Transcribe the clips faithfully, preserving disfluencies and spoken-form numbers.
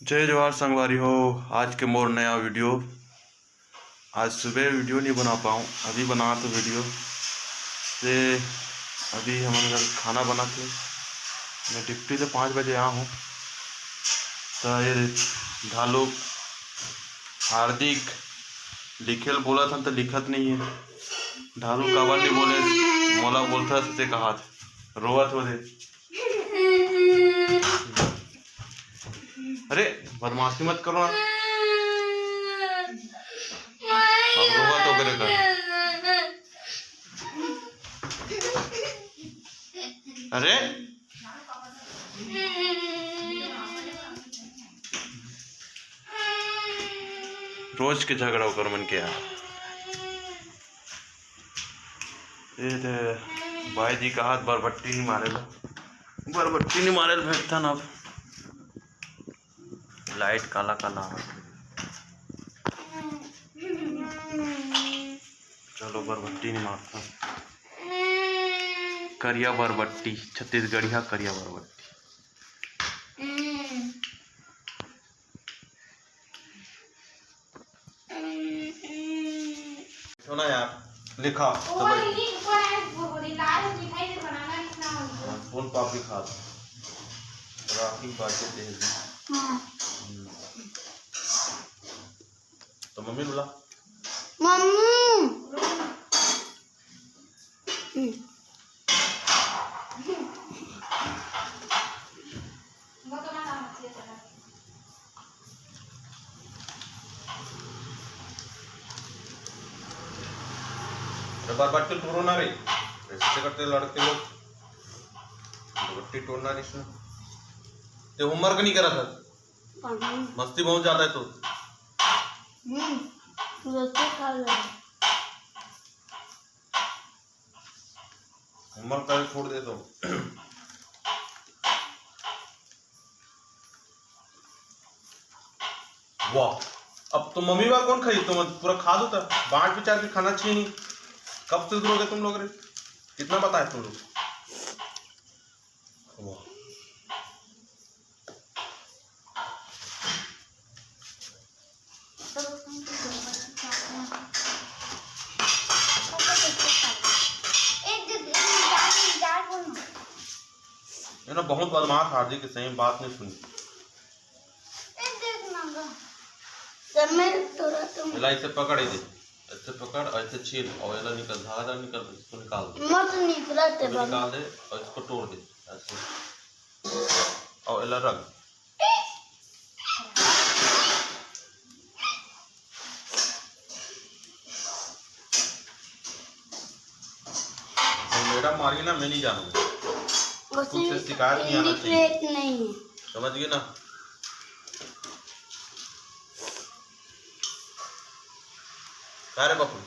जय जोहार संगवारी हो, आज के मोर नया वीडियो। आज सुबह वीडियो नहीं बना पाऊँ, अभी बना तो वीडियो से अभी हमन घर खाना बना के मैं ड्यूटी से पाँच बजे आ हूँ। तो ये ढालू हार्दिक लिखे ल बोलत हन तो लिखत नहीं है। ढालू काबर नहीं बोले, मोला बोलता से कहा रोवत हो दे। अरे बदमाशी मत करो ना। अब रोवा तो करे कर। अरे रोज के झगड़ा ओकर मन के यार। ए दे, भाई जी कहा बरबट्टी नहीं मारे ला, बरबट्टी नहीं मारे ला भेजता ना। अब लाइट काला काला आवत हे। चलो बरबट्टी नहीं मारता, करिया बरबट्टी, छत्तीसगढ़िया करिया बरबट्टी। सुना यार, लिखा तो वो भाई। नहीं, वो है, वो बोली, लाल मिठाई से बनाना कितना हो गया? हाँ, सोन पापड़ी खा। राखी बाजे दे दी। हाँ। हम्म। तो मम्मी बुला। मम्मी। हम्म। अरे बरबट्टी तोड़ो ना रे, ऐसे करते लड़के लोग। बरबट्टी तोड़ना नहीं इसमें। ते होमवर्क नहीं करा था। मस्ती बहुत ज्यादा है तो। हम्म, तू तो खा ले। होमवर्क करे छोड़ दे तो। वाह, अब तो मम्मी बा कौन खाई? तो पूरा खा दो था, बांट विचार के खाना चाहिए नहीं। कब से दूर हो गए तुम लोग रे? कितना बताए तुम लोग? वाह। ये ना बहुत बदमाश हार्दिक के, सही बात नहीं सुनी। जब मैं तोरा तुम एला ऐसे पकड़ ही दे, ऐसे पकड़ और ऐसे छील और एला निकल, धागा निकल, इसको निकाल दे। मत निकला ते इसको बाबा। निकाल दे और इसको तोड़ दे ऐसे। और एला रख। और मैडम मारी ना, मैं नहीं जानूंगा। कुछ से शिकायत नहीं आना चाहिए। नहीं है। समझ गए ना? का रे बापू?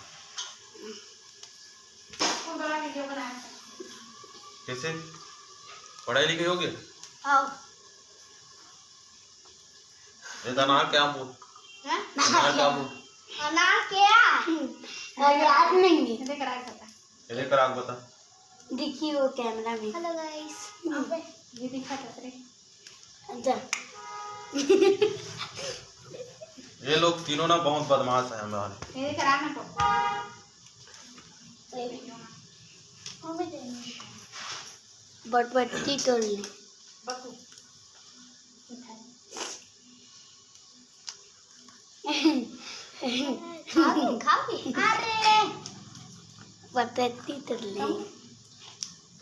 कैसे? पढ़ाई लिखाई हो गई? हाँ। ये तो अनार क्या बोल? हैं? अनार क्या बोल? अनार क्या? अरे याद नहीं है। इधर करा के बता। इधर करा के बता। देखिए वो कैमरा में। हेलो गाइस। ये दिखा तो रे। अच्छा। ये लोग तीनों ना बहुत बदमाश है हमारे। ये करा ना तो। बटबट्टी तोड़ ले। बकू। खाओगे? खाओगे? अरे। बटबट्टी तोड़ ले।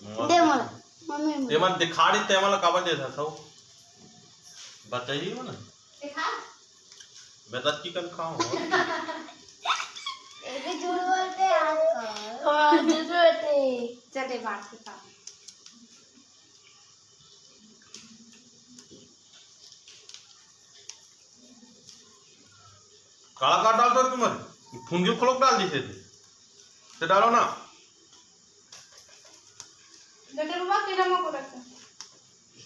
दे मोला। मम्मी मोला। ते मन दिखा रही, ते मन काबर दे था सब? बताइए ना। दिखा। मैं तो चिकन खाऊं। ये भी झूठ बोलते हैं आजकल। हाँ, झूठ बोलते हैं। चले बांट के खा। काला का डाल दो तुम, फुनगी खोलो डाल दीजिए थे। तो डालो ना। बेटा रुआ के नमक को रखो।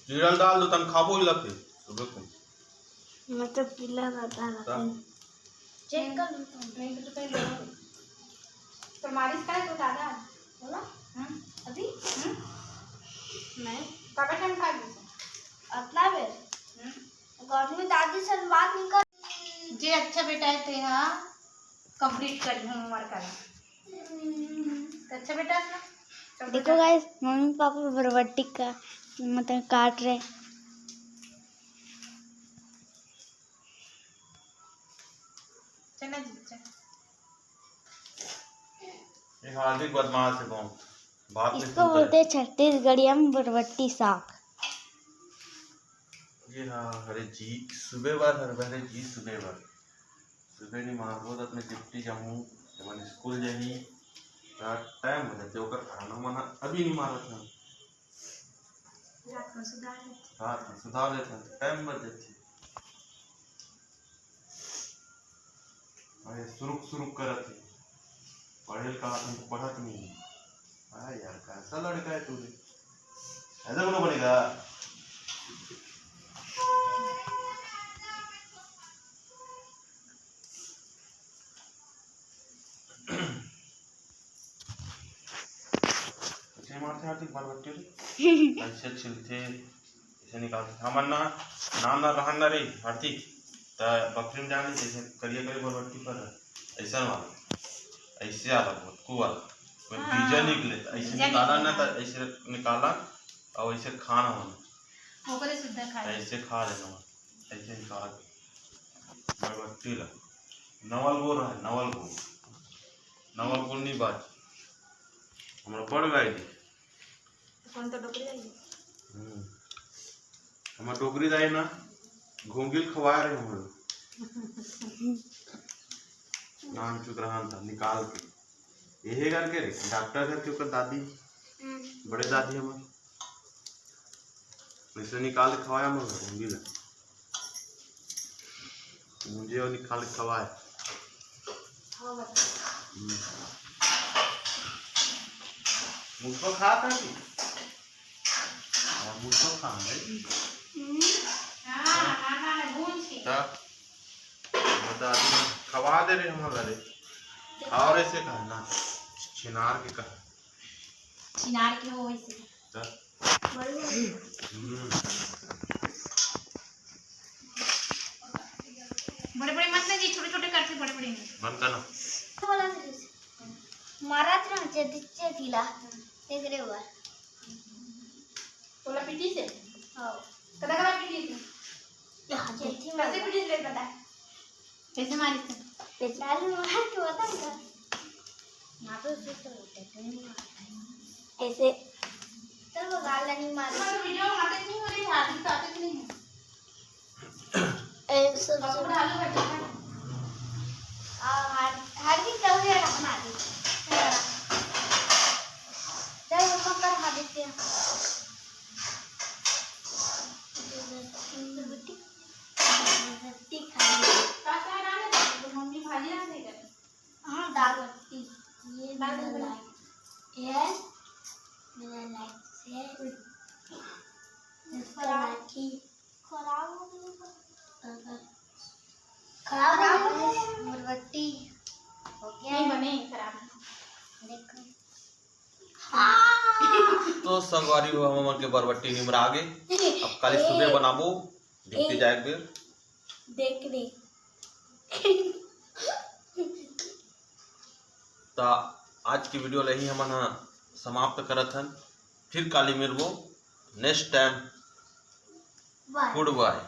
जीरा डाल दो, तन खाबो ही लगते सुबह को। मैं तो पीला रहता रहता ता? हूँ। चेक कर लो तुम। नहीं तो कहीं लोग। तो मालिश करे तो दादा। बोला? हम्म। अभी? हम्म। मैं। कब टाइम खा ली? अतला बेर। हम्म। और मैं दादी से बात नहीं कर। जे अच्छा बेटा है ते हा कंप्लीट कर होमवर्क वाला। तो अच्छा बेटा है ना? चल देखो बेटा। गाइस, मम्मी पापा बरबट्टी का मतलब काट रहे। चल ना जी, चल। ये हार्दिक बदमाश है बहुत। बात नहीं इसको सुनता है। बोलते हैं छत्तीसगढ़िया में बरबट्टी साग। ये हाँ, अरे जी, सुबह बार हर बार जी, सुबह बार। सुबह नहीं मारबो तो अपने ड्यूटी जाहूँ, जब स्कूल जाही, तो टाइम हो जाते, ओकर खाना वाना अभी नहीं मारत हन। रात में सुधार लेते। रात में सुधार लेते हैं, टाइम बच जाते। अरे सुरुक सुरुक करत है, पढ़े ल कहा तुमको पढ़त नहीं है। हाँ यार, कैसा लड़का है तू रे? ऐसा बोलो बनेगा। ऐसे मारथे हार्दिक बरबट्टी रे। ऐसे छिलथे, ऐसे निकालथे। हमन ना, नाम ना रहन ना रे हार्दिक, त बकरी में डाल जैसे करिया करे बरबट्टी पर, ऐसा वाला, ऐसे वाला बहुत कुआ वाला। मैं हाँ, बीजा निकले, त ऐसे बीजा निकाला निकले, ना, त हाँ। ऐसे निकाला और ऐसे खाना होना। ओकरे सुद्धा खाए। ऐसे खा लेना, ऐसे निकाल। बरबट्टी ला। नवल गोर है, नवल गोर। नवल गोर नहीं बात। हमरा पड़ गए जी। कौन तो डोकरी आई? हम्म। हमर डोकरी दाई ना, घोंगिल खवा रहे हम लोग। नाम चुदरान था, निकाल के। यही करके रे, डॉक्टर घर के ओकर दादी, हम्म। बड़े दादी हमर। इसने निकाल के खवाया हम लोग घोंगिल। मुझे वो निकाल के खवाए। हाँ, बता। हम्म। मुझको खा था कि? हाँ, मुझको खा है। हम्म। हाँ, हाँ, हाँ, हाँ, भून के। तब बता दी, खवा दे रहे हम घरे। और ऐसे कहा ना, छिनार के कहा। छिनार के हो वैसे। तब। बड़े बड़े। हम्म। बड़े बड़े मत ना जी, छोटे छोटे करथे, बड़े बड़े नहीं। मन का ना। बोला ना जैसे। मारत रहचे दिच्चे तिला। एकरे ऊपर। तोला पीटी से? हाँ। कदा कदा पीटी से? यहाँ जेठी कैसे मारा। पीटी से बता। कैसे मारी थे? बेचारी मार के बता ना। मारो से तो होते, तो नहीं मारता है। ऐसे। तो वो गाल नहीं मारे। तुम्हारे वीडियो बनाते नहीं हो रही, हाथ दिखाते नहीं हो। ए, सब, सब। अब आलू भर देना। आ, हर, हर दिन चल रहा है हमारे। चल, हम लोग कर खा लेते हैं। रोटी, रोटी खा लेते हैं। का, का ना ले, तो मम्मी भाजी ना दे कर। हाँ, दाल रोटी। ये दाल मेरा रोटी। लाइक है, मेरा लाइक है। इसका खराब। Like he. खराब हो गई। खराब हो गई। मोर रोटी हो गया। नहीं बने, खराब है। देखो। हाँ। तो संगवारी हो, हमन के बरबट्टी निमरा गे। अब काली सुबह बनाबो, ड्यूटी जाए के बेर। देख रे। त आज के वीडियो ल ही हमन ह समाप्त करत हन। फिर काली मिलबो नेक्स्ट टाइम। बाय। गुड बाय।